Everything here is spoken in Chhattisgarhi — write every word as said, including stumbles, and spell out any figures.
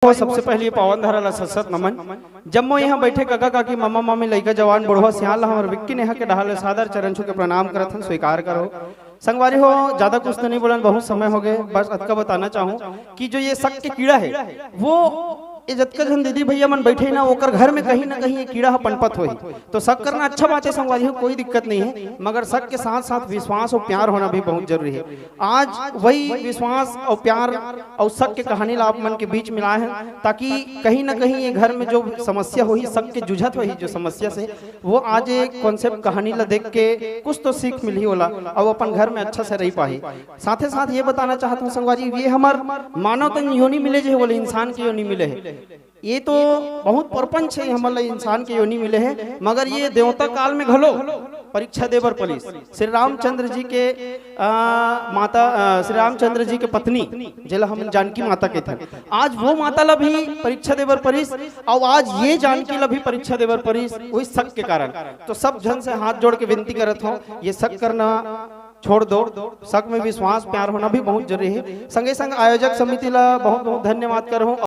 हो, सबसे पहले पावन धरा ला सत सत नमन। जम्मो यहाँ बैठे काका काकी, मामा मामी, लइका जवान, बुढ़वा सियान ला हमर विक्की नेहा के डहार ले सादर चरण छू के प्रणाम करत हन, स्वीकार करो। संगवारी हो, ज्यादा कुछ तो नहीं बोलन, बहुत समय हो गए, बस अतका बताना चाहूँ कि जो ये शक के कीड़ा है, वो ये जतका झन दीदी भैया मन बैठे ना, ओकर घर में कहीं ना कहीं ये कीड़ा ह पनपत होही। तो शक करना अच्छा बात है संगवारी हो, कोई दिक्कत नहीं है, मगर शक के साथ साथ विश्वास और प्यार होना भी बहुत जरूरी है। आज वही विश्वास और प्यार और शक के कहानी ला आप मन के बीच में लाए हैं, ताकि कहीं ना कहीं ये घर में जो समस्या होही, शक के जुझत होही जो समस्या से, वो आज ये कॉन्सेप्ट कहानी ला देख के कुछ तो सीख मिलही ओला, और अपन घर में अच्छा से रह पाही। साथे साथ ये बताना चाहत हूँ संगवारी, ये हमर मानव तन योनि मिले जे, बोले इंसान के योनि मिले है। ये तो बहुत प्रपंच है, हमर ला इंसान के योनि मिले है, मगर ये देवता काल में घलो परीक्षा देबर परीस। श्री रामचंद्र जी के आ, माता, आ, श्री रामचंद्र जी के पत्नी, जेला हम जानकी माता कहते हैं, आज वो माता ला भी परीक्षा देबर परीस, और आज ये जानकी ला भी परीक्षा देबर परीस, वही शक के कारण। तो सब झन से हाथ जोड़ के विनती करत हो, ये शक करना छोड़ दो, शक में विश्वास, प्यार होना भी बहुत जरूरी है। संगे संग आयोजक समिति ला बहुत बहुत धन्यवाद करहूँ।